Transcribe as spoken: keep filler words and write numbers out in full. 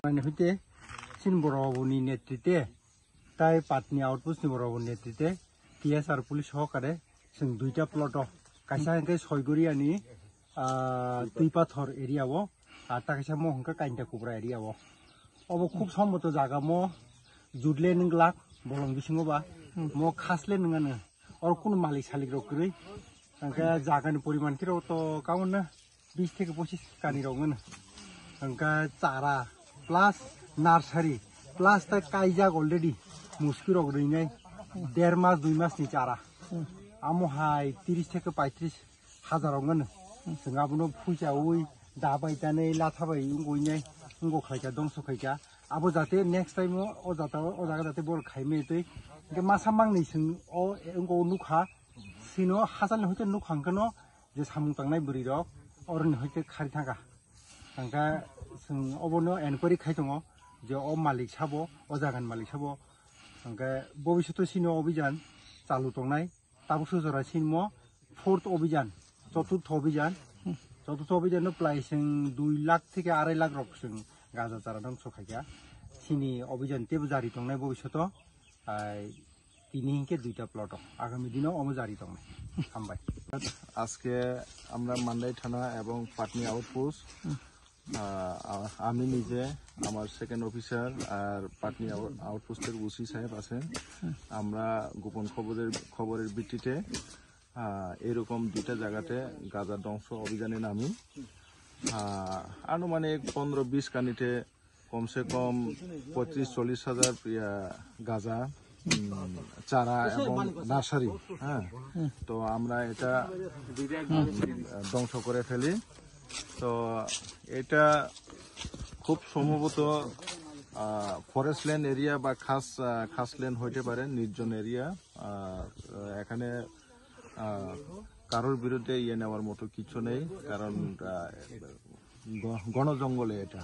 Ani hoite chini borok ni netrite tai Patni outpost ni borok ni netrite T S R police sokare chwng duita plot o kaisa hwnkhe Soigoriya ni, ah, Twipathor area o, ar ta kaisa mo hwnkhe Kainta Kubra area o. Obo khub somboto jaga mo jutle nwng glak bolong bisingo ba mo khasle nwng ano. Oro kunu malik salik rok kwrwi. Hwnkhe jagani poriman khe rok to kauna bis theke pochis kani rok wngmano. Hwnkhe chara plus nursery plus ta kaijak already muski rok rwnai der mas dui mas ni chara. Amo hai tris theke paitris hajar rok wngmano. Chwng abono phuichaui da bai tanai latha bai wngoi nai wngkha khaikha dongso khaikha. Abo jate next time o, o jata, o jaga jate bor khaimai twi. Hwnkhe masa mangni chwng o, wngkha o nukha. Sino hachal ni hoite nukha hwnkhe no je samung tangnai bwrwi rok oroni hoite khari thangkha. Hwnkhe chwng obono enquiry khai tongo je o malik sabo, o jagani malik sabo. Hwnkhe bobishoto sino obijan chalu tongnai. Tabuk sujora sinmo fourth obijan, choturtho obijan. Choturtho obijan no plai sing dui lakh theke arai lakh rok sing gaja chara dong sokhaikha. Sini obijan tebo jari tongnai bobishoto. Ai tini hinkhe duita plot o. Agami dino omo jari tongnai. Hambai. আজকে আমরা মান্দাই থানা এবং পাটনি আউটপোস্ট, আহ, আ-, আমি নিজে, আমার second officer আর পাটনি আউ-, আউটপোস্টের ওসি সাহেব আছেন। আমরা গোপন খবরের, খবরের ভিত্তিতে, আহ, এরকম দুইটা জায়গাতে গাজা ধ্বংস অভিযানে নামি। আহ, আনুমানিক পনেরো বিশ কানিতে কমসে কম পঁয়ত্রিশ চল্লিশ হাজার, ইয়া, গাজা, উম, চারা এবং নার্সারি, হ্যাঁ, তো আমরা এটা, উম, ধ্বংস করে ফেলি। তো এটা খুব সম্ভবত, আহ, ফরেস্ট ল্যান্ড এরিয়া বা খাস, আহ, খাস ল্যান্ড হইতে পারে, নির্জন এরিয়া। আহ, এখানে, আহ, কারোর বিরুদ্ধে ইয়ে নেওয়ার মতো কিছু নেই, কারণ, আহ, গ-, ঘন জঙ্গলে এটা।